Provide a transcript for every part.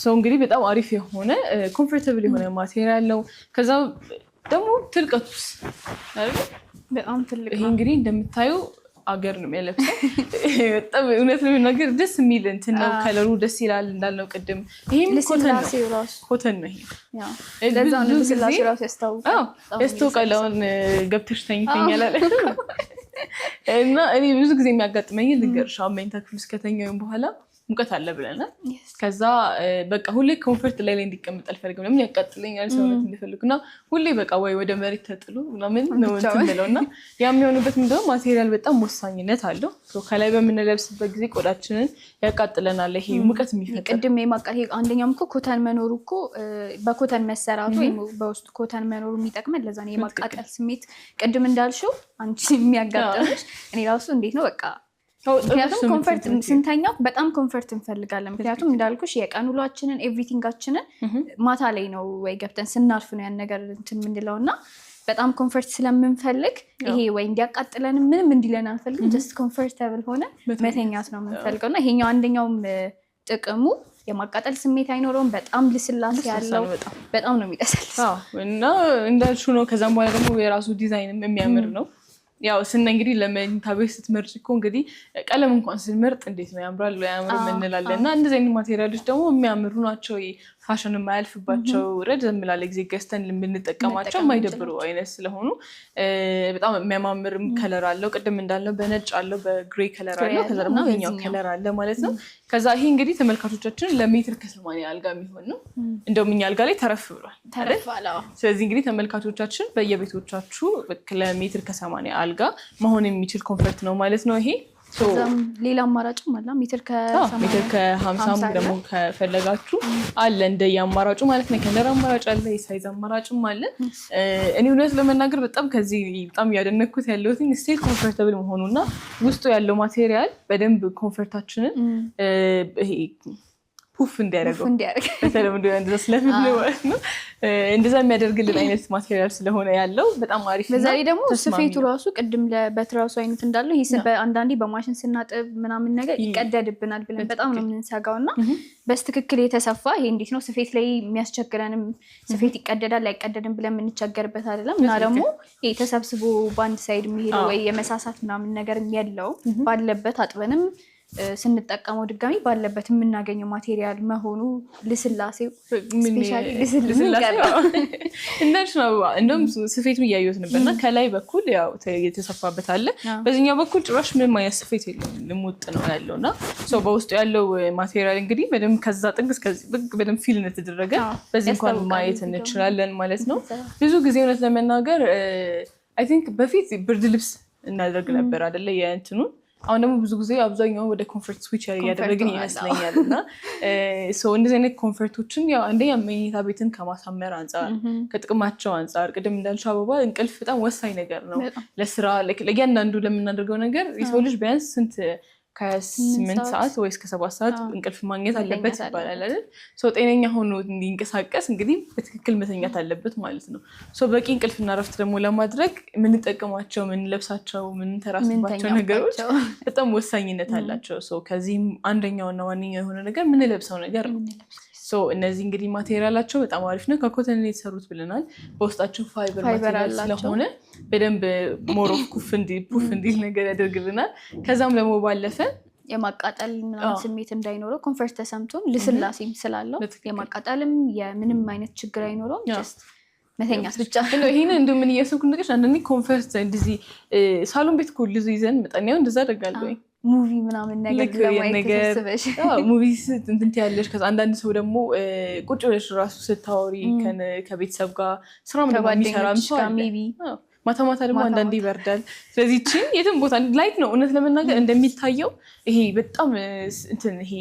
So እንግዲህ በጣም አሪፍ የሆነ comfortable የሆነ material ነው። ከዛ ደግሞ ትልቀቱስ አይደል? በጣም ትልቅ ይሄ ነው። እንግዲህ እንደምታዩ አገር ነው የሚያለብሰው። በጣም እውነት ለመናገር ደስ የሚል እንትን ነው። Color ኡ ደስ ይላል እንዳልነው ቅድም። ይሄም cotton ነው። ልስላሴው ራሱ። Cotton ነው ይሄ። ለዛ ነው ብዙ ልስላሴው ራሱ ያስታውቃል። አዎ፣ በጣም ያስታውቃል። አሁን ገብተሽ ተኝተኛል አለ እና እኔ ብዙ ጊዜ የሚያጋጥመኝ ልንገርሽ፣ አሁን መኝታ ክፍል ውስጥ ከተኛሁኝ በኋላ ሙቀት አለ ብለናል። ከዛ በቃ ሁሌ comfort ላይ ላይ እንዲቀመጥ አልፈልግም። ለምን ያቃጥለኛል ሰውነት እንዲፈልግ እና ሁሌ በቃ ወይ ወደ መሬት ተጥሎ ምናምን ነው እንትን የምለው። እና ያ የሚሆንበት ምንድነው፣ material በጣም ወሳኝነት አለው። So ከላይ በምንለብስበት ጊዜ ቆዳችንን ያቃጥለናል። ይሄ ሙቀት የሚፈጥር ቅድም የማቃ ይሄ አንደኛውም እኮ cotton መኖሩ እኮ በ cotton መሰራቱ ወይም በውስጡ cotton መኖሩ የሚጠቅመን ለዛ ነው። የማቃጠል ስሜት ቅድም እንዳልሽው አንቺ የሚያጋጥምሽ እኔ ራሱ እንዴት ነው በቃ ምክንያቱም comfort ስንተኛ በጣም comfort እንፈልጋለን። ምክንያቱም እንዳልኩሽ የቀን ውሏችንን everything ኣችንን ማታ ላይ ነው ወይ ገብተን ስናርፍ ነው ያን ነገር እንትን የምንለው እና በጣም comfort ስለምንፈልግ ይሄ ወይ እንዲያቃጥለን ምንም እንዲለን አንፈልግም። Just comfortable ሆነ መተኛት ነው የምንፈልገው እና ይሄኛው አንደኛውም ጥቅሙ የማቃጠል ስሜት አይኖረውም። በጣም ልስላሴ ያለው በጣም በጣም ነው የሚለሰልስ። እና እንዳልሽው ነው። ከዛም በኋላ ደግሞ የራሱ ዲዛይንም የሚያምር ነው። ያው ስነ እንግዲህ ለመኝታ ቤት ስትመርጭ እኮ እንግዲህ ቀለም እንኳን ስንመርጥ እንዴት ነው፣ ያምራል ወይ አያምርም እንላለን። እና እንደዚህ አይነት material ኦች ደግሞ የሚያምሩ ናቸው። ፋሽን የማያልፍባቸው፣ ረዘም ላለ ጊዜ ገዝተን የምንጠቀማቸው፣ የማይደብሩ አይነት ስለሆኑ በጣም የሚያማምርም color አለው። ቅድም እንዳልነው በነጭ አለው፣ በ gray color አለው። ከዛ ደግሞ ይኸኛው color አለ ማለት ነው። ከዛ ይሄ እንግዲህ ተመልካቾቻችን ለሜትር ከ80 አልጋ የሚሆን ነው። እንደውም እኛ አልጋ ላይ ተረፍ ብሏል። ስለዚህ እንግዲህ ተመልካቾቻችን በየቤቶቻችሁ ለሜትር ከ80 አልጋ መሆን የሚችል comfort ነው ማለት ነው ይሄ። ሌላ አማራጭም አለ። ሜትር ሜትር ከ50 ደግሞ ከፈለጋችሁ አለ፣ እንደየ አማራጩ ማለት ነው። Color አማራጭ አለ፣ የ size አማራጭም አለ። እኔ እውነት ለመናገር በጣም ከዚህ በጣም እያደነኩት ያለሁት still comfortable መሆኑ እና ውስጡ ያለው material በደንብ comfort ኣችንን ይሄ ፑፍ እንዲያደርገው፣ በተለምዶ እንደዛ ስለምን ማለት ነው፣ እንደዛ የሚያደርግልን አይነት material ስለሆነ ያለው በጣም አሪፍ። በዛ ላይ ደግሞ ስፌቱ ራሱ ቅድም በትራሱ አይነት እንዳለው ይህ አንዳንዴ በማሽን ስናጥብ ምናምን ነገር ይቀደድብናል ብለን በጣም ነው የምንሰጋው እና በትክክል የተሰፋ ይሄ እንዴት ነው ስፌት ላይ የሚያስቸግረንም ስፌት ይቀደዳል አይቀደድም ብለን የምንቸገርበት አይደለም። እና ደግሞ ይሄ ተሰብስቦ በአንድ side የሚሄደው ወይ የመሳሳት ምናምን ነገር የለውም። ባለበት አጥበንም ስንጠቀመው ድጋሚ ባለበት የምናገኘው material መሆኑ፣ ልስላሴው especially እንዳልሽ ነው። እንደውም ስፌቱን እያየሁት ነበር እና ከላይ በኩል ያው የተሰፋበት አለ፣ በዚህኛው በኩል ጭራሽ ምንም አይነት ስፌት የለውም፣ ልሙጥ ነው ያለው። እና በውስጡ ያለው material እንግዲህ በደንብ ከዛ ጥግ እስከዚህ ጥግ በደንብ fill እንደተደረገ በዚህ እንኳን ማየት እንችላለን ማለት ነው። ብዙ ጊዜ እውነት ለመናገር I think በፊት ብርድ ልብስ እናደርግ ነበር አደለ የእንትኑን፣ አሁን ደግሞ ብዙ ጊዜ አብዛኛው ወደ comfort switch እያደረግን ይመስለኛል። እና እንደዚህ አይነት comfort ኦችን ያው አንደኛ መኝታ ቤትን ከማሳመር አንጻር፣ ከጥቅማቸው አንጻር፣ ቅድም እንዳልሽው አበባ እንቅልፍ በጣም ወሳኝ ነገር ነው። ለስራ ለእያንዳንዱ ለምናደርገው ነገር የሰው ልጅ ቢያንስ ስንት ከ8 ሰዓት ወይ እስከ 7 ሰዓት እንቅልፍ ማግኘት አለበት ይባላል አይደል? ሰው ጤነኛ ሆኖ እንዲንቀሳቀስ እንግዲህ በትክክል መተኛት አለበት ማለት ነው። በቂ እንቅልፍና እረፍት ደግሞ ለማድረግ የምንጠቀማቸው፣ የምንለብሳቸው፣ የምንተራስባቸው ነገሮች በጣም ወሳኝነት አላቸው። ከዚህም አንደኛውና ዋነኛው የሆነ ነገር የምንለብሰው ነገር ነው። እነዚህ እንግዲህ material ኣቸው በጣም አሪፍ ነው። ከ cotton የተሰሩት ብለናል። በውስጣቸው fiber material ስለሆነ በደንብ more of ኩፍ ፑፍ እንዲል ነገር ያደርግልናል። ከዛም ደግሞ ባለፈ የማቃጠል ምናምን ስሜት እንዳይኖረው comfort ተሰምቶን ልስላሴም ስላለው የማቃጠልም የምንም አይነት ችግር አይኖረውም። Just መተኛት ብቻ። ይሄንን እንደው ምን እያሰብኩ እንደገና አንዳንዴ comfort እንደዚህ ሳሎን ቤት እኮ ልዙ ይዘን መጠን እንደዛ አደርጋለሁ። Movie ምናምን ነገር ለማየት ተሰብስበሽ Movie እንትን ትያለሽ። ከዛ አንዳንድ ሰው ደግሞ ቁጭ ብለሽ ራሱ ስታወሪ ከቤተሰብ ጋር ስራም ደግሞ የሚሰራም ሰው አለ። ማታ ማታ ደግሞ አንዳንዴ ይበርዳል። ስለዚህ ይህችን የትም ቦታ light ነው፣ እውነት ለመናገር እንደሚታየው ይሄ በጣም እንትን ይሄ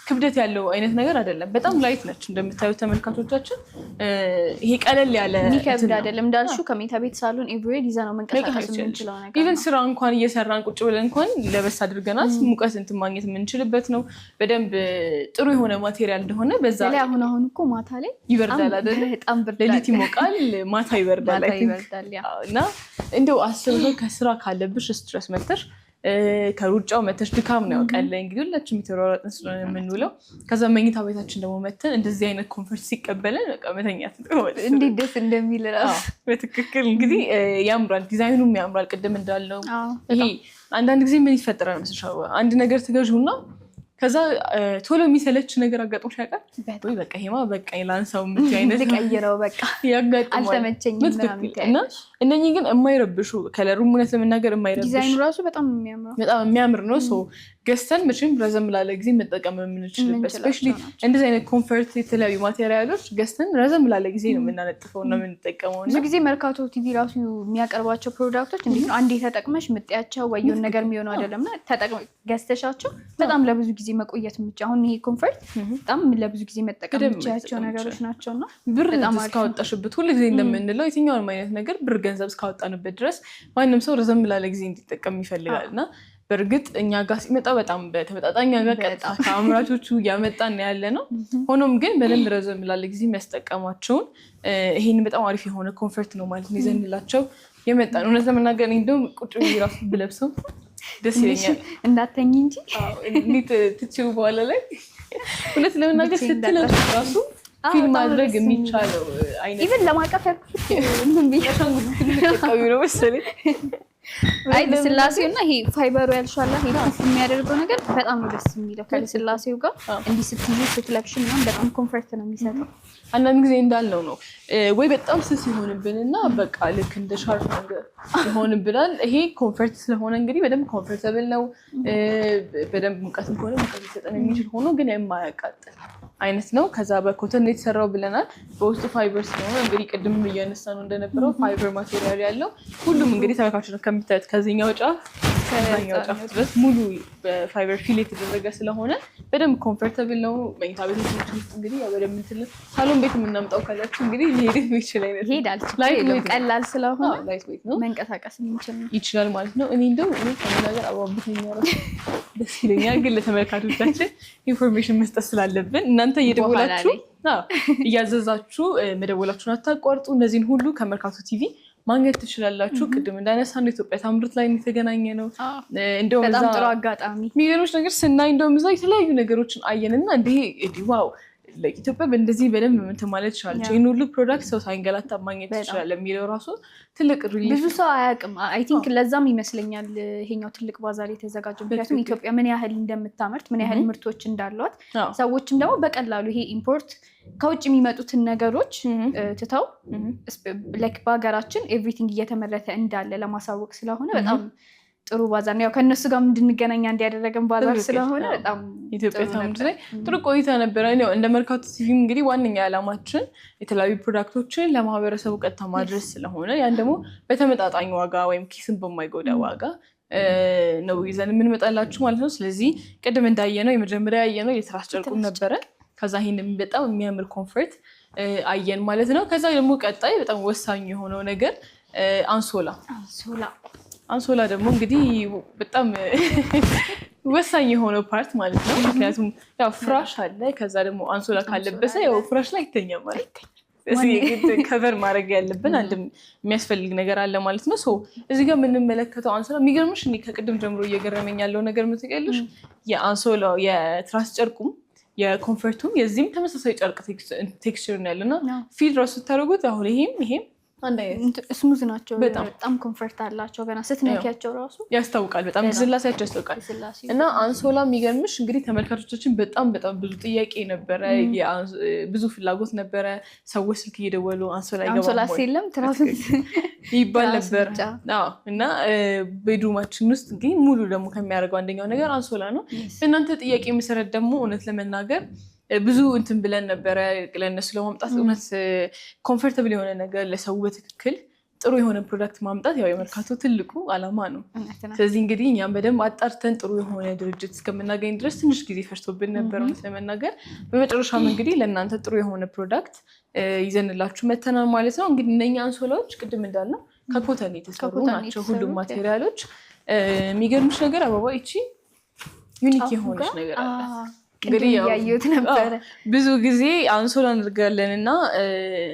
ክብደት ያለው አይነት ነገር አይደለም። በጣም light ነች እንደምታዩት ተመልካቾቻችን። ይሄ ቀለል ያለ የሚከብድ አይደለም። እንዳልሽው ከመኝታ ቤት ሳሎን everywhere ይዘ ነው መንቀሳቀስ የምንችለው ነገር። Even ስራ እንኳን እየሰራን ቁጭ ብለን እንኳን ለበስ አድርገናት ሙቀት እንትን ማግኘት የምንችልበት ነው። በደንብ ጥሩ የሆነ material እንደሆነ በዛ ላይ አሁን አሁን እኮ ማታ ላይ ይበርዳል አይደለ? በጣም ብርድ። ሌሊት ይሞቃል፣ ማታ ይበርዳል። እና እንደው አስበው ከስራ ካለብሽ stress መተሽ ከሩጫው መተሽ ድካም ነው ያውቃል። እንግዲህ ሁላችንም የተሯሯጥን ስለሆነ የምንውለው፣ ከዛ መኝታ ቤታችን ደግሞ መተን እንደዚህ አይነት comfort ሲቀበለን በቃ መተኛት ነው ማለት ነው። እንዴት ደስ እንደሚል ራሱ። በትክክል እንግዲህ ያምራል፣ ዲዛይኑም ያምራል። ቅድም እንዳለው ይሄ አንዳንድ ጊዜ ምን ይፈጠራል መሰለሽ፣ አንድ ነገር ትገዥውና ከዛ ቶሎ የሚሰለች ነገር አጋጥሞሽ ያውቃል ወይ? በቃ ይሄማ በቃ ላንሳው የምትይው አይነት ልቀይረው በቃ ያጋጥማል። አልተመቸኝም ምናምን። እና እነኚህ ግን የማይረብሹ፣ color ኡም እውነት ለመናገር የማይረብሽ፣ ዲዛይኑ ራሱ በጣም የሚያምረው። በጣም የሚያምር ነው። So ገዝተን መቼም ረዘም ላለ ጊዜ መጠቀም የምንችልበት፣ especially እንደዚህ አይነት comfort የተለያዩ material ኦች ገዝተን ረዘም ላለ ጊዜ ነው የምናነጥፈው እና የምንጠቀመው። ብዙ ጊዜ መርካቶ ቲቪ ራሱ የሚያቀርባቸው product ኦች እንዴት ነው፣ አንዴ ተጠቅመሽ ምጥያቸው ወይ የሆነ ነገር የሚሆነው አይደለም፣ እና ገዝተሻቸው በጣም ለብዙ ጊዜ መቆየት የምችል፣ አሁን ይሄ comfort በጣም ለብዙ ጊዜ መጠቀም የምችያቸው ነገሮች ናቸው እና ብር እስካወጣሽበት፣ ሁሉ ጊዜ እንደምንለው የትኛውንም አይነት ነገር ብር ገንዘብ እስካወጣንበት ድረስ ማንም ሰው ረዘም ላለ ጊዜ እንዲጠቀም ይፈልጋል። እና በእርግጥ እኛ ጋር ሲመጣ በጣም በተመጣጣኝ ዋጋ ቀጥታ ከአምራቾቹ እያመጣን ያለ ነው። ሆኖም ግን በደንብ ረዘም ላለ ጊዜ የሚያስጠቀሟቸውን ይሄን በጣም አሪፍ የሆነ comfort ነው ማለት ነው ይዘንላቸው የመጣን። እውነት ለመናገር እንደውም ቁጭ ብዬ ራሱ ብለብሰው ደስ ይለኛል። እንዳተኝ እንጂ። እንዴት ትችው በኋላ ላይ እውነት ለመናገር ስትለብሱ ራሱ feel ማድረግ የሚቻለው አይነት Even ለማቀፍ ያልኩት ነው መሰለኝ። አይ ልስላሴው እና ይሄ ፋይበሩ ያልሻላ ይሄ puff የሚያደርገው ነገር በጣም ነው ደስ የሚለው። ከልስላሴው ጋር እንዲህ ስትይዙ ስትለብሽ ምናምን በጣም comfort ነው የሚሰጠው። አንዳንድ ጊዜ እንዳልነው ነው ወይ በጣም ስስ ይሆንብን እና በቃ ልክ እንደ ሻርፕ ነገር ይሆንብናል። ይሄ comfort ስለሆነ እንግዲህ በደንብ comfortable ነው። በደንብ ሙቀትም ከሆነ ሙቀት ሊሰጠን የሚችል ሆኖ ግን የማያቃጥል አይነት ነው። ከዛ በ cotton የተሰራው ብለናል። በውስጡ ፋይበር ስለሆነ እንግዲህ ቅድም እያነሳ ነው እንደነበረው fiber material ያለው ሁሉም እንግዲህ ተመልካቾች ነው ከምታዩት ከዚህኛው ጫፍ ከዛኛው ጫፍ ድረስ ሙሉ በ fiber fill የተደረገ ስለሆነ በደንብ comfortable ነው። መኝታ ቤቶች ውስጥ እንግዲህ ያው በደንብ እንትን ሳሎን ቤት የምናምጣው ካላችሁ እንግዲህ ሊሄድ የሚችል አይነት ይሄዳል። ቀላል ስለሆነ light weight ነው፣ መንቀሳቀስ የሚችል ነው። ይችላል ማለት ነው። እኔ እንደው እኔ ከመናገር አባብተኛ ራሱ ደስ ይለኛል፣ ግን ለተመልካቾቻችን information መስጠት ስላለብን እናንተ እየደወላችሁ እያዘዛችሁ መደወላችሁን አታቋርጡ። እነዚህን ሁሉ ከመርካቶ ቲቪ ማግኘት ትችላላችሁ። ቅድም እንዳነሳ ነው ኢትዮጵያ ታምርት ላይ የተገናኘ ነው። እንደውም በጣም ጥሩ አጋጣሚ። የሚገርምሽ ነገር ስናይ እንደውም እዛ የተለያዩ ነገሮችን አየንና እንዲህ wow፣ ኢትዮጵያ በእንደዚህ በደንብ እንትን ማለት ይችላል፣ ይህን ሁሉ product ሰው ሳይንገላታ ማግኘት ይችላል የሚለው ራሱ ትልቅ relief። ብዙ ሰው አያውቅም። I think ለዛም ይመስለኛል ይሄኛው ትልቅ ባዛር የተዘጋጀው። ምክንያቱም ኢትዮጵያ ምን ያህል እንደምታመርት፣ ምን ያህል ምርቶች እንዳሏት፣ ሰዎችም ደግሞ በቀላሉ ይሄ import ከውጭ የሚመጡትን ነገሮች ትተው like በሀገራችን everything እየተመረተ እንዳለ ለማሳወቅ ስለሆነ በጣም ጥሩ ባዛር ነው። ያው ከእነሱ ጋር እንድንገናኝ እንዲያደረገን ባዛር ስለሆነ በጣም ኢትዮጵያ ታምርት ላይ ጥሩ ቆይታ ነበረ። እንደ መርካቶ ቲቪም እንግዲህ ዋነኛ ዓላማችን የተለያዩ product ኦችን ለማህበረሰቡ ቀጥታ ማድረስ ስለሆነ ያን ደግሞ በተመጣጣኝ ዋጋ ወይም ኪስን በማይጎዳ ዋጋ ነው ይዘን የምንመጣላችሁ ማለት ነው። ስለዚህ ቅድም እንዳየነው የመጀመሪያ ያየነው የትራስ ጨርቁን ነበረ። ከዛ ይሄን በጣም የሚያምር comfort አየን ማለት ነው። ከዛ ደግሞ ቀጣይ በጣም ወሳኝ የሆነው ነገር አንሶላ። አንሶላ። አንሶላ ደግሞ እንግዲህ በጣም ወሳኝ የሆነው part ማለት ነው። ምክንያቱም ያው ፍራሽ አለ፣ ከዛ ደግሞ አንሶላ ካለበሰ ያው ፍራሽ ላይ አይተኛም ማለት cover ማድረግ ያለብን አንድ የሚያስፈልግ ነገር አለ ማለት ነው። እዚህ ጋር የምንመለከተው አንሶላ፣ የሚገርምሽ እኔ ከቅድም ጀምሮ እየገረመኝ ያለው ነገር የምትቀልሽ የአንሶላው የትራስ ጨርቁም የ comfort ኡም የዚህም ተመሳሳይ ጨርቅ texture ነው ያለ እና feel ራሱ ስታደርጉት አሁን ይሄም ይሄም አንድ አይነት smooth ናቸው። በጣም comfort አላቸው። ገና ስትነኪያቸው ራሱ ያስታውቃል። በጣም ልስላሴያቸው ያስታውቃል። እና አንሶላ የሚገርምሽ እንግዲህ ተመልካቾቻችን በጣም በጣም ብዙ ጥያቄ ነበረ፣ ብዙ ፍላጎት ነበረ። ሰዎች ስልክ እየደወሉ አንሶላ አንሶላ የለም ትራስ ይባል ነበር። እና bedroom ኣችን ውስጥ እንግዲህ ሙሉ ደግሞ ከሚያደርገው አንደኛው ነገር አንሶላ ነው። በእናንተ ጥያቄ መሰረት ደግሞ እውነት ለመናገር ብዙ እንትን ብለን ነበረ ለእነሱ ለማምጣት፣ እውነት comfortable የሆነ ነገር ለሰው በትክክል ጥሩ የሆነ product ማምጣት ያው የመርካቶ ትልቁ ዓላማ ነው። ስለዚህ እንግዲህ እኛም በደንብ አጣርተን ጥሩ የሆነ ድርጅት እስከምናገኝ ድረስ ትንሽ ጊዜ ፈጅቶብን ነበር እውነት ለመናገር። በመጨረሻም እንግዲህ ለእናንተ ጥሩ የሆነ product ይዘንላችሁ መተናል ማለት ነው። እንግዲህ እነኛ አንሶላዎች ቅድም እንዳልነው ከ cotton የተሰሩ ናቸው ሁሉም material ኦች። የሚገርምሽ ነገር አበባ ይቺ unique የሆነች ነገር አላት። እንግዲህ ያየሁት ነበረ። ብዙ ጊዜ አንሶላ እናደርጋለን እና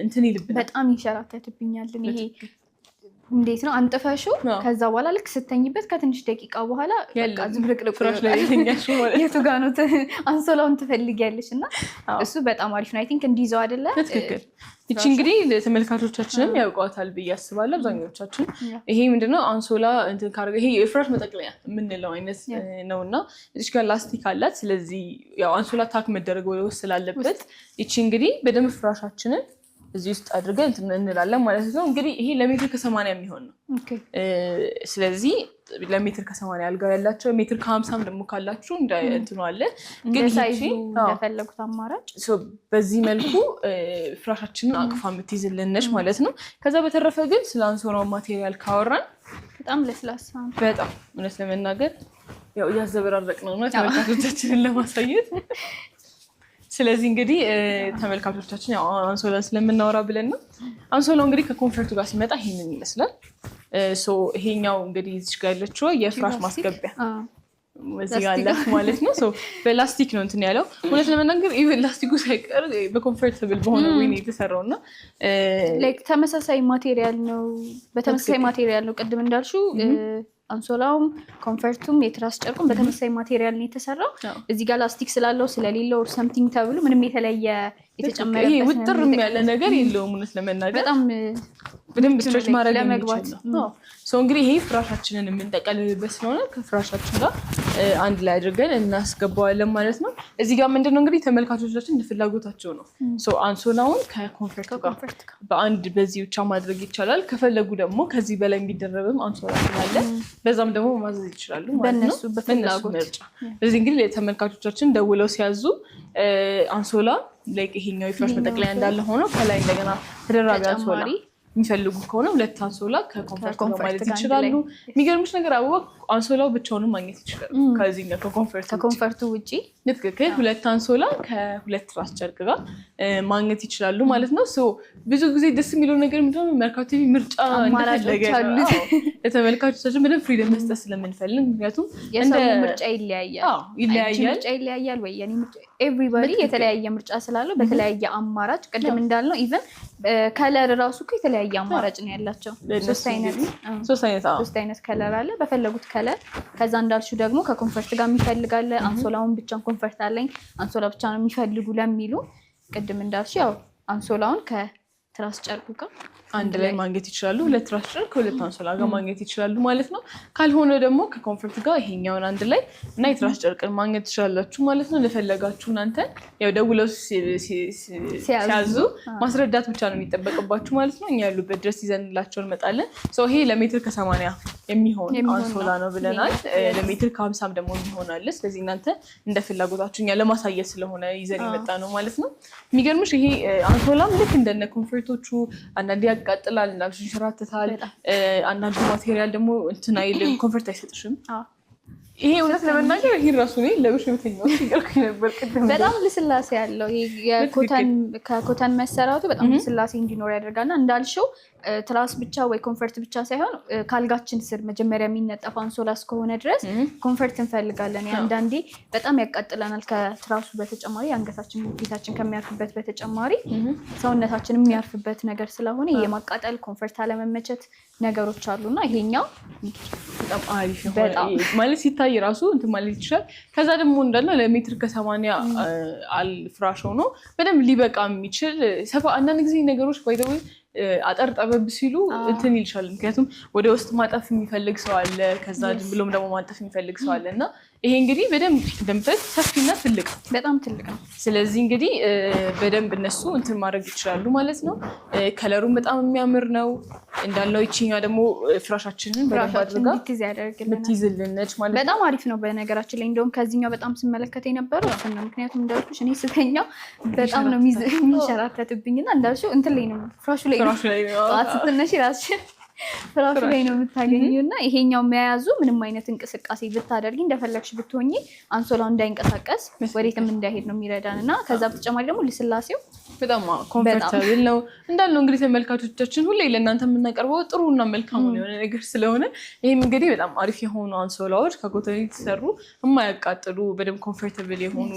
እንትን ይልብናል። በጣም ይንሸራተትብኛል። ይሄ እንዴት ነው አንጥፈሽው ከዛ በኋላ ልክ ስተኝበት ከትንሽ ደቂቃ በኋላ በቃ ዝብርቅርቅ ፍራሽ ላይ የተኛሽው ማለት የቱ ጋር ነው አንሶላውን ትፈልጊያለሽ። እና እሱ በጣም አሪፍ ነው። I think እንዲይዘው አይደለ? ትክክል። ይቺ እንግዲህ ተመልካቾቻችንም ያውቋታል ብዬ አስባለሁ አብዛኞቻችን። ይሄ ምንድነው አንሶላ እንትን ካደረገ ይሄ የፍራሽ መጠቅለያ የምንለው አይነት ነውና እዚህ ጋር ላስቲክ አላት። ስለዚህ ያው አንሶላ tuck መደረግ ወደ ውስጥ ስላለበት ይቺ እንግዲህ በደንብ ፍራሻችንን እዚህ ውስጥ አድርገን እንትን እንላለን ማለት ነው። እንግዲህ ይሄ ለ1.80 ሜትር የሚሆን ነው። ስለዚህ ለ1.80 ሜትር አልጋ ያላቸው 1.50 ሜትርም ደግሞ ካላችሁ እንደ እንትኑ አለ። ግን እንደፈለጉት አማራጭ በዚህ መልኩ ፍራሻችንን አቅፋ የምትይዝልን ነች ማለት ነው። ከዛ በተረፈ ግን ስለ አንሶላው material ካወራን በጣም ለስላሳ ነው። በጣም እውነት ለመናገር ያው እያዘበራረቅ ነው ተመልካቾቻችንን ለማሳየት። ስለዚህ እንግዲህ ተመልካቾቻችን ያው አንሶላን ስለምናወራ ብለን ነው። አንሶላው እንግዲህ ከ comfort ኡ ጋር ሲመጣ ይሄንን ይመስላል። ይሄኛው እንግዲህ እዚህ ጋር ያለችው የፍራሽ ማስገቢያ እዚህ ጋር አላት ማለት ነው። በላስቲክ ነው እንትን ያለው። እውነት ለመናገር even ላስቲኩ ሳይቀር በ comfortable በሆነ way ነው የተሰራው እና ተመሳሳይ material ነው። በተመሳሳይ material ነው ቅድም እንዳልሽው አንሶላውም comfort ኡም የትራስ ጨርቁም በተመሳሳይ material ነው የተሰራው። እዚህ ጋር ላስቲክ ስላለው ስለሌለው something ተብሎ ምንም የተለየ የተጨመረበት ይሄ ውጥር ያለ ነገር የለውም። እውነት ለመናገር በጣም በደንብ stretch ማድረግ የሚችል ነው። እንግዲህ ይሄ ፍራሻችንን የምንጠቀልልበት ስለሆነ ከፍራሻችን ጋር አንድ ላይ አድርገን እናስገባዋለን ማለት ነው። እዚህ ጋር ምንድነው እንግዲህ ተመልካቾቻችን እንደ ፍላጎታቸው ነው። አንሶላውን ከ comfort ኡ ጋር በአንድ በዚህ ብቻ ማድረግ ይቻላል። ከፈለጉ ደግሞ ከዚህ በላይ የሚደረብም አንሶላ ስላለ በዛም ደግሞ ማዘዝ ይችላሉ ማለት ነው። በእነሱ ምርጫ። እዚህ እንግዲህ ተመልካቾቻችን ደውለው ሲያዙ አንሶላ ይሄኛው የፍራሽ መጠቅለያ እንዳለ ሆኖ ከላይ እንደገና ተደራቢ አንሶላ የሚፈልጉ ከሆነ ሁለት አንሶላ ከ comfort ጋር ማለት ይችላሉ። የሚገርምሽ ነገር አበባ አንሶላው ብቻውንም ማግኘት ይችላሉ። ከዚህኛው ከ comfort ኡ ውጪ ትክክል፣ ሁለት አንሶላ ከሁለት ራስ ጨርቅ ጋር ማግኘት ይችላሉ ማለት ነው። ብዙ ጊዜ ደስ የሚለው ነገር ምንድነው መርካቶ ቲቪ ምርጫ እንደፈለገ ለተመልካቾቻችን በደንብ freedom መስጠት ስለምንፈልግ፣ ምክንያቱም የሰው ምርጫ ይለያያል ይለያያል ምርጫ ይለያያል ወይ የኔ ምርጫ everybody የተለያየ ምርጫ ስላለው በተለያየ አማራጭ ቅድም እንዳልነው even color ራሱ እኮ የተለያየ አማራጭ ነው ያላቸው። ሶስት አይነት color አለ በፈለጉት color። ከዛ እንዳልሽው ደግሞ ከ comfort ጋር የሚፈልግ አለ። አንሶላውን ብቻ comfort አለኝ አንሶላ ብቻ ነው የሚፈልጉ ለሚሉ ቅድም እንዳልሽው ያው አንሶላውን ከትራስ ጨርቁ ጋር አንድ ላይ ማግኘት ይችላሉ። ሁለት ትራስ ጨርቅ ከሁለት አንሶላ ጋር ማግኘት ይችላሉ ማለት ነው። ካልሆነ ደግሞ ከ comfort ጋር ይሄኛውን አንድ ላይ እና የትራስ ጨርቅን ማግኘት ትችላላችሁ ማለት ነው። ለፈለጋችሁ እናንተ ያው ደውለው ሲያዙ ማስረዳት ብቻ ነው የሚጠበቅባችሁ ማለት ነው። እኛ ያሉበት ድረስ ይዘንላቸው እንመጣለን። ይሄ ለ1.80 ሜትር የሚሆን አንሶላ ነው ብለናል። ለ1.50 ሜትርም ደግሞ የሚሆን አለ። ስለዚህ እናንተ እንደ ፍላጎታችሁ እኛ ለማሳየት ስለሆነ ይዘን የመጣ ነው ማለት ነው። የሚገርምሽ ይሄ አንሶላም ልክ እንደነ comfort ኦቹ አንዳንዴ ያቃጥላል፣ እንዳልሽ ይንሸራተታል። አንዳንዱ material ደግሞ እንትን አይልም፣ comfort አይሰጥሽም። ይሄ እውነት ለመናገር ይሄን ራሱ እኔ ለብሼ ብተኛው ሲገርኩኝ ነበር። ቅድም በጣም ልስላሴ ያለው ከ cotton መሰራቱ በጣም ልስላሴ እንዲኖር ያደርጋልና እንዳልሽው ትራስ ብቻ ወይ comfort ብቻ ሳይሆን ካልጋችን ስር መጀመሪያ የሚነጠፍ አንሶላ እስከሆነ ድረስ comfort እንፈልጋለን። አንዳንዴ በጣም ያቃጥለናል። ከትራሱ በተጨማሪ አንገታችን፣ ፊታችን ከሚያርፍበት በተጨማሪ ሰውነታችን የሚያርፍበት ነገር ስለሆነ የማቃጠል comfort አለመመቸት ነገሮች አሉና ይሄኛው በጣም አሪፍ ማለት ሲታይ ራሱ እንትን ማለት ይችላል። ከዛ ደግሞ እንዳልነው ለ1.80 ሜትር ፍራሽ ሆኖ በደንብ ሊበቃ የሚችል ሰፋ አንዳንድ ጊዜ ነገሮች by the way አጠር ጠበብ ሲሉ እንትን ይልሻል። ምክንያቱም ወደ ውስጥ ማጠፍ የሚፈልግ ሰው አለ፣ ከዛ ብሎም ደግሞ ማጠፍ የሚፈልግ ሰው አለ እና ይሄ እንግዲህ በደንብ እንደምታዩት ሰፊና ትልቅ በጣም ትልቅ ነው። ስለዚህ እንግዲህ በደንብ እነሱ እንትን ማድረግ ይችላሉ ማለት ነው። color ኡም በጣም የሚያምር ነው እንዳልነው። ይችኛ ደግሞ ፍራሻችንን በደንብ አድርጋ የምትይዝልን ነች ማለት ነው። በጣም አሪፍ ነው። በነገራችን ላይ እንደውም ከዚህኛው በጣም ስመለከት የነበረው እሱን ነው። ምክንያቱም እንዳልኩሽ እኔ ስተኛው በጣም ነው የሚንሸራተትብኝ እና እንዳልሽው እንትን ላይ ነው ፍራሹ ላይ ነው ጠዋት ስትነሺ ራስሽን ፍራሹ ላይ ነው የምታገኘው። እና ይሄኛው መያዙ ምንም አይነት እንቅስቃሴ ብታደርጊ እንደፈለግሽ ብትሆኚ አንሶላው እንዳይንቀሳቀስ ወዴትም እንዳይሄድ ነው የሚረዳን። እና ከዛ በተጨማሪ ደግሞ ልስላሴው በጣም comfortable ነው እንዳልነው። እንግዲህ ተመልካቾቻችን ሁሌ ለእናንተ የምናቀርበው ጥሩ እና መልካም የሆነ ነገር ስለሆነ ይህም እንግዲህ በጣም አሪፍ የሆኑ አንሶላዎች ከ cotton የተሰሩ የማያቃጥሉ በደንብ comfortable የሆኑ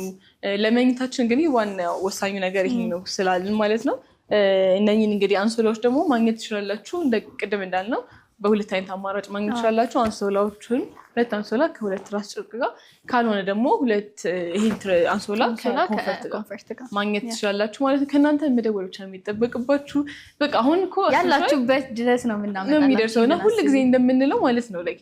ለመኝታችን እንግዲህ ዋና ወሳኙ ነገር ይሄ ነው ስላልን ማለት ነው። እነኝን እንግዲህ አንሶላዎች ደግሞ ማግኘት ትችላላችሁ። እንደ ቅድም እንዳልነው በሁለት አይነት አማራጭ ማግኘት ትችላላችሁ። አንሶላዎቹን ሁለት አንሶላ ከሁለት ትራስ ጨርቅ ጋር፣ ካልሆነ ደግሞ ሁለት ይሄን አንሶላ ከ comfort ጋር ማግኘት ትችላላችሁ ማለት ነው። ከእናንተ መደወል ብቻ ነው የሚጠበቅባችሁ። በቃ አሁን እኮ ያላችሁበት ድረስ ነው ነው የሚደርሰው እና ሁል ጊዜ እንደምንለው ማለት ነው like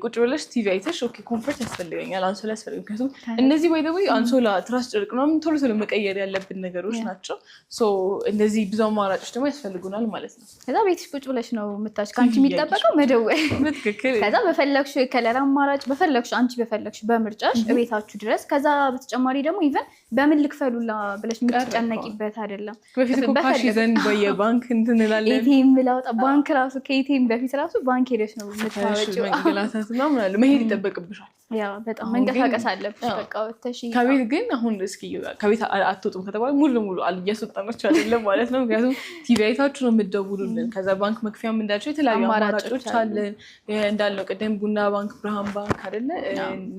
ቁጭ ብለሽ ቲቪ አይተሽ okay comfort ያስፈልገኛል፣ አንሶላ ያስፈልገኛል። ምክንያቱም እነዚህ by the way አንሶላ፣ ትራስ ጨርቅ ምናምን ቶሎ ቶሎ መቀየር ያለብን ነገሮች ናቸው። So እነዚህ ብዙ አማራጮች ደግሞ ያስፈልጉናል ማለት ነው። ከዛ ቤትሽ ቁጭ ብለሽ ነው የምታች፣ ከአንቺ የሚጠበቀው መደወል። በትክክል። ከዛ በፈለግሽው የ color አማራጭ፣ በፈለግሽው፣ አንቺ በፈለግሽው በምርጫሽ እቤታችሁ ድረስ። ከዛ በተጨማሪ ደግሞ even በምን ልክፈሉላ ብለሽ የምትጨነቂበት አይደለም። በፊት እኮ cash ይዘን በየባንክ እንትን እንላለን። ATM ላውጣ፣ ባንክ ራሱ ከ ATM በፊት ራሱ ባንክ ሄደሽ ነው የምታወጪው። መንገላታት ምናምን አለ፣ መሄድ ይጠበቅብሻል። Yeah፣ በጣም መንቀሳቀስ አለብሽ። በቃ ወተሽ ከቤት ግን አሁን እስኪ ከቤት አትወጡም ከተባለ ሙሉ ለሙሉ እያስወጣናቸው አይደለም ማለት ነው። ምክንያቱም ቲቪ አይታችሁ ነው የምትደውሉልን። ከዛ ባንክ መክፈያም እንዳልቸው የተለያዩ አማራጮች አለን። እንዳልነው ቅድም ቡና ባንክ፣ ብርሃን ባንክ አይደለ፣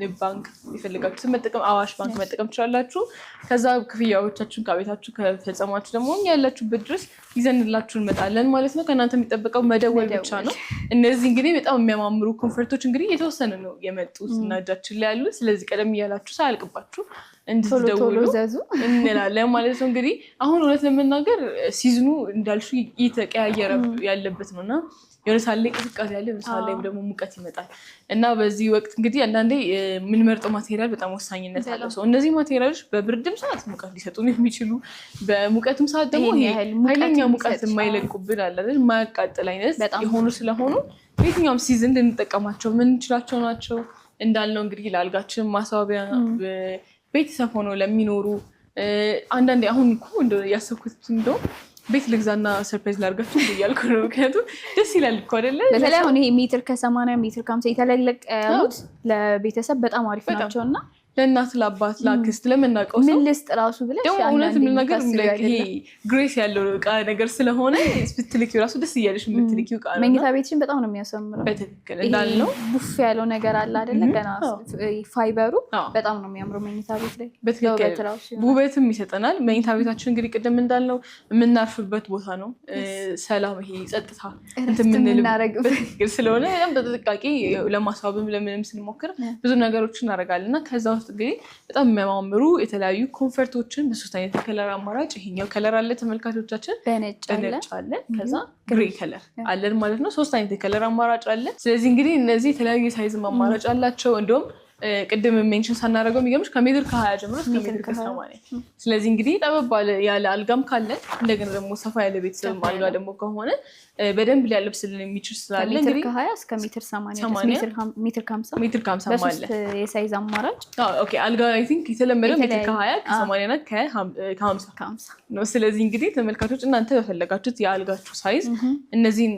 ንብ ባንክ የፈለጋችሁትን መጠቀም፣ አዋሽ ባንክ መጠቀም ትችላላችሁ። ከዛ ክፍያዎቻችሁን ከቤታችሁ ከፈጸማችሁ ደግሞ እኛ ያላችሁበት ድረስ ይዘንላችሁ እንመጣለን ማለት ነው። ከእናንተ የሚጠበቀው መደወል ብቻ ነው። እነዚህ እንግዲህ በጣም የሚያማምሩ comfort ኦች እንግዲህ የተወሰነ ነው የመጡት እና እጃችን ላይ ያሉ። ስለዚህ ቀደም እያላችሁ ሳያልቅባችሁ እንድትደውሉ እንላለን ማለት ነው። እንግዲህ አሁን እውነት ለመናገር season ኡ እንዳልሽው እየተቀያየረ ያለበት ነው እና የሆነ ሰዓት ላይ ቅዝቃዜ ያለ፣ የሆነ ሰዓት ላይ ደግሞ ሙቀት ይመጣል እና በዚህ ወቅት እንግዲህ አንዳንዴ የምንመርጠው material በጣም ወሳኝነት አለው። So እነዚህ material ኦች በብርድም ሰዓት ሙቀት ሊሰጡን የሚችሉ፣ በሙቀትም ሰዓት ደግሞ ኃይለኛ ሙቀት የማይለቁብን አለ አይደል፣ የማያቃጥል አይነት የሆኑ ስለሆኑ በየትኛውም season ልንጠቀማቸው የምንችላቸው ናቸው። እንዳልነው እንግዲህ ለአልጋችን ማስዋቢያ፣ ቤተሰብ ሆኖ ለሚኖሩ አንዳንዴ አሁን እኮ ያሰብኩት እንደውም ቤት ልግዛና surprise ላድርጋችሁ እያልኩ ነው። ምክንያቱም ደስ ይላል እኮ አይደለ? በተለይ አሁን ይሄ ሜትር ከ80፣ ሜትር ከ50 የተለለቅ ያሉት ለቤተሰብ በጣም አሪፍ ናቸው እና ለእናት፣ ለአባት፣ ለአክስት፣ ለምናውቀው ሰው ምን ልስጥ ራሱ ብለሽ ደግሞ እውነት የምንናገር ይሄ grace ያለው እቃ ነገር ስለሆነ ስትልኪው ራሱ ደስ እያለሽ የምትልኪው እቃ ነው። መኝታ ቤትሽን በጣም ነው የሚያሳምረው። በትክክል እንዳልነው ቡፍ ያለው ነገር አለ አይደለ? ገና ፋይበሩ በጣም ነው የሚያምረው መኝታ ቤት ላይ። በትክክል ውበትም ይሰጠናል። መኝታ ቤታችን እንግዲህ ቅድም እንዳልነው የምናርፍበት ቦታ ነው። ሰላም፣ ይሄ ጸጥታ እንትን የምንልበት ስለሆነ በጣም በጥንቃቄ ለማስዋብም ለምንም ስንሞክር ብዙ ነገሮችን እናደርጋለን እና ከዛ ውስጥ እንግዲህ በጣም የሚያማምሩ የተለያዩ comfort ኦችን በሶስት አይነት color አማራጭ፣ ይሄኛው color አለ ተመልካቾቻችን፣ በነጭ አለ፣ ከዛ gray color አለን ማለት ነው። ሶስት አይነት የ color አማራጭ አለ። ስለዚህ እንግዲህ እነዚህ የተለያዩ የ size ም አማራጭ አላቸው። እንደውም ቅድም mention ሳናደርገው የሚገርምሽ ከሜትር ከ20 ጀምሮ እስከ ሜትር ከ80። ስለዚህ እንግዲህ ጠበብ ያለ አልጋም ካለን፣ እንደገና ደግሞ ሰፋ ያለ ቤተሰብ አልጋ ደግሞ ከሆነ በደንብ ሊያለብስልን የሚችል ስላለ ሜትር ከ20 እስከ ሜትር 80፣ ሜትር ከ50። ሜትር ከ50 አለ። በሶስት የ size አማራጭ። Okay፣ አልጋ I think የተለመደው ሜትር ከ20፣ ከ80 እና ከ50 ነው። ስለዚህ እንግዲህ ተመልካቾች እናንተ በፈለጋችሁት የአልጋችሁ size እነዚህን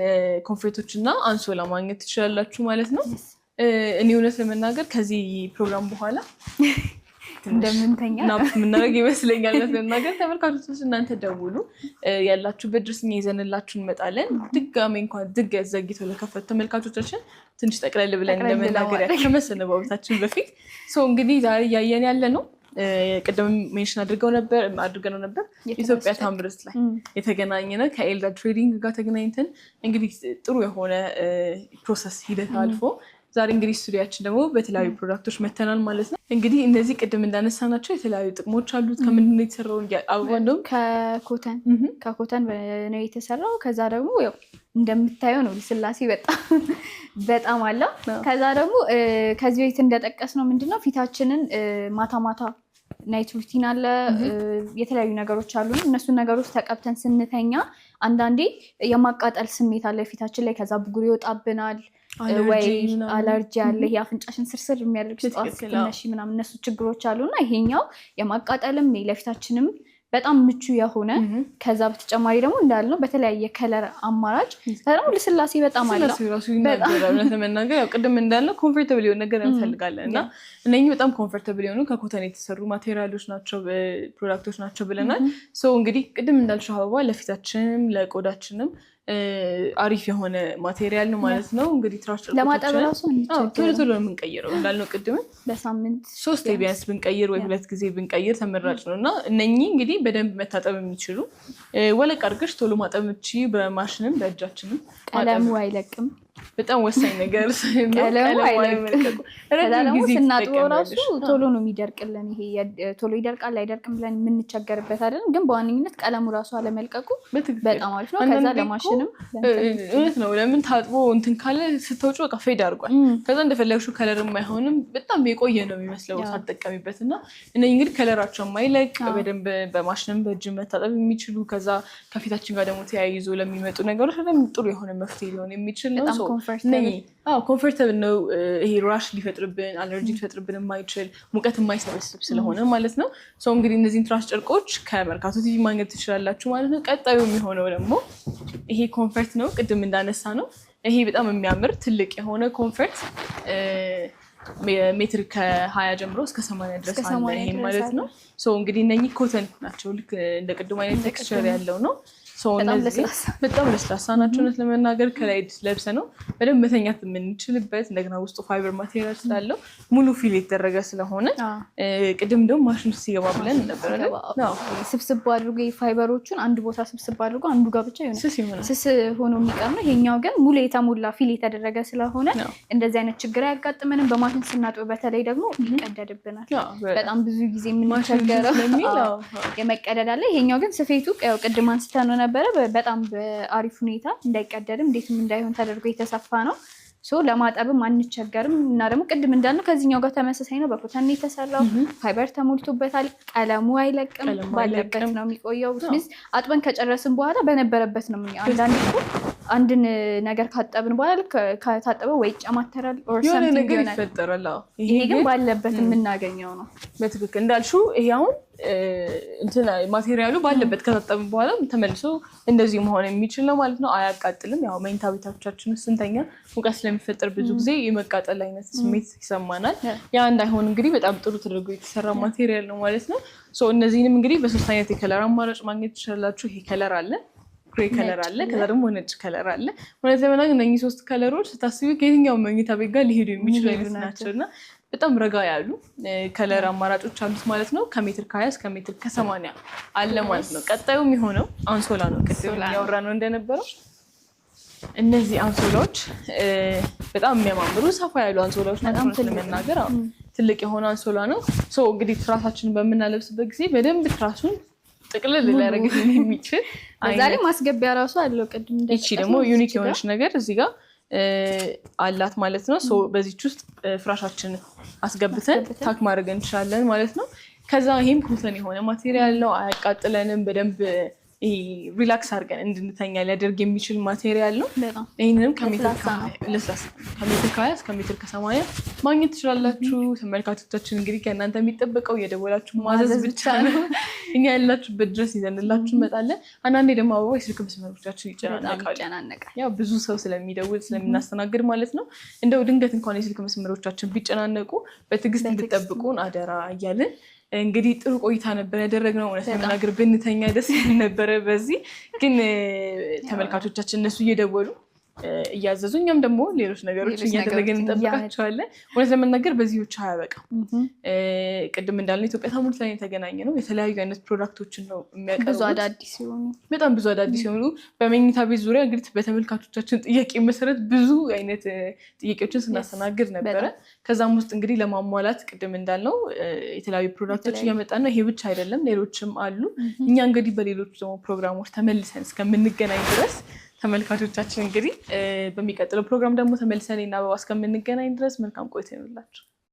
comfort ኦች እና አንሶላ ማግኘት ትችላላችሁ ማለት ነው። እኔ እውነት ለመናገር ከዚህ ፕሮግራም በኋላ እንደምንተኛ nap የምናደርግ ይመስለኛል። እውነት ለመናገር ተመልካቾች እናንተ ደውሉ፣ ያላችሁበት ድረስ እኛ ይዘንላችሁ እንመጣለን። ድጋሜ እንኳን ድግ ዘግይተው ለከፈቱ ተመልካቾቻችን ትንሽ ጠቅለል ብለን ለመናገር ያህል ከመሰነባበታችን በፊት፣ እንግዲህ ዛሬ እያየን ያለ ነው ቅድም mention አድርገነው ነበር፣ ኢትዮጵያ ታምርት ላይ የተገናኘ ነው። ከኤልዳ Trading ጋር ተገናኝተን እንግዲህ ጥሩ የሆነ process ሂደት አልፎ ዛሬ እንግዲህ ስቱዲያችን ደግሞ በተለያዩ product ኦች መተናል ማለት ነው። እንግዲህ እነዚህ ቅድም እንዳነሳናቸው የተለያዩ ጥቅሞች አሉት። ከምንድን ነው የተሰራው? አበባ እንደውም ከ cotton ነው የተሰራው። ከዛ ደግሞ ያው እንደምታየው ነው፣ ልስላሴ በጣም በጣም አለው። ከዛ ደግሞ ከዚህ በፊት እንደጠቀስነው ምንድነው ፊታችንን ማታ ማታ night routine አለ፣ የተለያዩ ነገሮች አሉ። እነሱን ነገሮች ተቀብተን ስንተኛ አንዳንዴ የማቃጠል ስሜት አለ ፊታችን ላይ። ከዛ ብጉር ይወጣብናል ወይ አለርጂ አለ። ይሄ አፍንጫሽን ስርስር የሚያደርግ ጠዋት ስትነሺ ምናምን እነሱ ችግሮች አሉ እና ይሄኛው የማቃጠልም ለፊታችንም በጣም ምቹ የሆነ፣ ከዛ በተጨማሪ ደግሞ እንዳልነው በተለያየ color አማራጭ ደግሞ ልስላሴ በጣም አለው። ራሱ ይናገራል። እውነት ለመናገር ያው ቅድም እንዳልነው comfortable የሆነ ነገር እንፈልጋለን እና እነኚህ በጣም comfortable የሆኑ ከ cotton የተሰሩ material ኦች ናቸው፣ product ኦች ናቸው ብለናል። So እንግዲህ ቅድም እንዳልሽው አበባ ለፊታችንም ለቆዳችንም አሪፍ የሆነ material ነው ማለት ነው። እንግዲህ ትራስ ለማጠብ ራሱ ቶሎ ቶሎ ነው የምንቀይረው እንዳልነው ቅድም በሳምንት ሶስት ቢያንስ ብንቀይር ወይ ሁለት ጊዜ ብንቀይር ተመራጭ ነው እና እነኚህ እንግዲህ በደንብ መታጠብ የሚችሉ፣ ወለቅ አድርገሽ ቶሎ ማጠብ የምትችይ፣ በማሽንም በእጃችንም ቀለሙ አይለቅም። በጣም ወሳኝ ነገር ቀለሙ አይለቅም። ከዛ ደግሞ ስናጥበው ራሱ ቶሎ ነው የሚደርቅልን። ይሄ ቶሎ ይደርቃል አይደርቅም ብለን የምንቸገርበት አይደለም፣ ግን በዋነኝነት ቀለሙ ራሱ አለመልቀቁ በጣም አሪፍ ነው። ከዛ ለማሽንም እውነት ነው። ለምን ታጥቦ እንትን ካለ ስተውጭ በቃ fade አድርጓል። ከዛ እንደፈለግሽው color አይሆንም። በጣም የቆየ ነው የሚመስለው ሳትጠቀሚበት። እና እነኝህ እንግዲህ color ኣቸው የማይለቅ፣ በደንብ በማሽንም በእጅ መታጠብ የሚችሉ፣ ከዛ ከፊታችን ጋር ደግሞ ተያይዞ ለሚመጡ ነገሮች በደንብ ጥሩ የሆነ መፍትሄ ሊሆን የሚችል ነው። Comfortable ነው። ይሄ rash ሊፈጥርብን፣ አለርጂ ሊፈጥርብን የማይችል፣ ሙቀት የማይሰበስብ ስለሆነ ማለት ነው። እንግዲህ እነዚህን ትራስ ጨርቆች ከመርካቶ ቲቪ ማግኘት ትችላላችሁ ማለት ነው። ቀጣዩ የሚሆነው ደግሞ ይሄ comfort ነው። ቅድም እንዳነሳነው ይሄ በጣም የሚያምር ትልቅ የሆነ comfort ሜትር ከ20 ጀምሮ እስከ 80 ድረስ አለ። ይሄ ማለት ነው። እንግዲህ እነኚህ cotton ናቸው። ልክ እንደ ቅድሙ አይነት texture ያለው ነው። በጣም ለስላሳ ናቸው። እውነት ለመናገር ከላይ ለብሰን ነው በደንብ መተኛት የምንችልበት። እንደገና ውስጡ fiber material ስላለው፣ ሙሉ fill የተደረገ ስለሆነ፣ ቅድም ደግሞ ማሽን ውስጥ ሲገባ ብለን ነበረ። ስብስብ አድርጎ ፋይበሮቹን አንድ ቦታ ስብስብ አድርጎ አንዱ ጋር ብቻ ስስ ሆኖ የሚቀር ነው። ይሄኛው ግን ሙሉ የተሞላ fill የተደረገ ስለሆነ እንደዚህ አይነት ችግር አያጋጥመንም። በማሽን ስናጥብ በተለይ ደግሞ ይቀደድብናል። በጣም ብዙ ጊዜ የምንቸገረው የመቀደድ አለ። ይሄኛው ግን ስፌቱ ያው ቅድም አንስተነው ነበረ፣ በጣም በአሪፍ ሁኔታ እንዳይቀደድም እንዴትም እንዳይሆን ተደርጎ የተሰፋ ነው። So ለማጠብም አንቸገርም። እና ደግሞ ቅድም እንዳልነው ከዚህኛው ጋር ተመሳሳይ ነው። በ cotton የተሰራው፣ ፋይበር ተሞልቶበታል። ቀለሙ አይለቅም፣ ባለበት ነው የሚቆየው። Means አጥበን ከጨረስን በኋላ በነበረበት ነው። አንዳንድ እኮ አንድን ነገር ካጠብን በኋላ ልክ ከታጠበ ወይ ይጨማተራል or የሆነ something ነገር ይሆናል። ይፈጠራል። አዎ። ይሄ ግን ባለበት የምናገኘው ነው። በትክክል እንዳልሽው ይሄ አሁን እንትን material ኡ ባለበት ከታጠብን በኋላ ተመልሶ እንደዚህ መሆን የሚችል ነው ማለት ነው። አያቃጥልም። ያው መኝታ ቤታችን ውስጥ ስንተኛ ሙቀት ስለሚፈጠር ብዙ ጊዜ የመቃጠል አይነት ስሜት ይሰማናል። ያ እንዳይሆን እንግዲህ በጣም ጥሩ ተደርጎ የተሰራ material ነው ማለት ነው። So እነዚህንም እንግዲህ በሶስት አይነት የ color አማራጭ ማግኘት ትችላላችሁ። ይሄ color አለ፣ gray color አለ፣ ከዛ ደግሞ ነጭ color አለ። እውነት ለመናገር እነኚህ ሶስት color ኦች ስታስቢ ከየትኛው መኝታ ቤት ጋር ሊሄዱ የሚችሉ አይነት ናቸው እና በጣም ረጋ ያሉ color አማራጮች አሉት ማለት ነው። ከሜትር ከ20 እስከ ሜትር ከ80 አለ ማለት ነው። ቀጣዩ የሚሆነው አንሶላ ነው። ቅድም እያወራን እንደነበረው እነዚህ አንሶላዎች በጣም የሚያማምሩ ሰፋ ያሉ አንሶላዎች ናቸው። እውነት ለመናገር ትልቅ የሆነ አንሶላ ነው። So እንግዲህ ትራሳችንን በምናለብስበት ጊዜ በደንብ ትራሱን ጥቅልል ሊያደርግልን የሚችል በዛ ላይ ማስገቢያ ራሱ አለው። ቅድም ይቺ ደግሞ unique የሆነች ነገር እዚህ ጋር አላት ማለት ነው። በዚች ውስጥ ፍራሻችንን አስገብተን tuck ማድረግ እንችላለን ማለት ነው። ከዛ ይሄም cotton የሆነ material ነው፣ አያቃጥለንም። በደንብ relax አድርገን እንድንተኛ ሊያደርግ የሚችል material ነው። ይህንንም ከሜትር ከ20 እስከ ሜትር ከ80 ማግኘት ትችላላችሁ። ተመልካቾቻችን፣ እንግዲህ ከእናንተ የሚጠበቀው እየደወላችሁ ማዘዝ ብቻ ነው። እኛ ያላችሁበት ድረስ ይዘንላችሁ እንመጣለን። አንዳንዴ ደግሞ አበባ የስልክ መስመሮቻችን ይጨናነቃሉ። ያው ብዙ ሰው ስለሚደውል ስለምናስተናግድ ማለት ነው። እንደው ድንገት እንኳን የስልክ መስመሮቻችን ቢጨናነቁ በትዕግስት እንድጠብቁን አደራ እያልን እንግዲህ ጥሩ ቆይታ ነበር ያደረግነው። እውነት ለመናገር ብንተኛ ደስ ይል ነበረ። በዚህ ግን ተመልካቾቻችን እነሱ እየደወሉ እያዘዙ እኛም ደግሞ ሌሎች ነገሮች እያደረግን እንጠብቃቸዋለን። እውነት ለመናገር በዚህ ብቻ አያበቃም። ቅድም እንዳልነው ኢትዮጵያ ታምርት ላይ የተገናኘ ነው። የተለያዩ አይነት product ኦችን ነው የሚያቀርቡት። ብዙ አዳዲስ የሆኑ በጣም ብዙ አዳዲስ የሆኑ በመኝታ ቤት ዙሪያ እንግዲህ በተመልካቾቻችን ጥያቄ መሰረት ብዙ አይነት ጥያቄዎችን ስናስተናግድ ነበረ። ከዛም ውስጥ እንግዲህ ለማሟላት ቅድም እንዳልነው የተለያዩ product ኦች እያመጣን ነው። ይሄ ብቻ አይደለም፣ ሌሎችም አሉ። እኛ እንግዲህ በሌሎች ደግሞ ፕሮግራሞች ተመልሰን እስከምንገናኝ ድረስ፣ ተመልካቾቻችን፣ እንግዲህ በሚቀጥለው ፕሮግራም ደግሞ ተመልሰን እና አበባ እስከምንገናኝ ድረስ መልካም ቆይታ ይሁንላችሁ።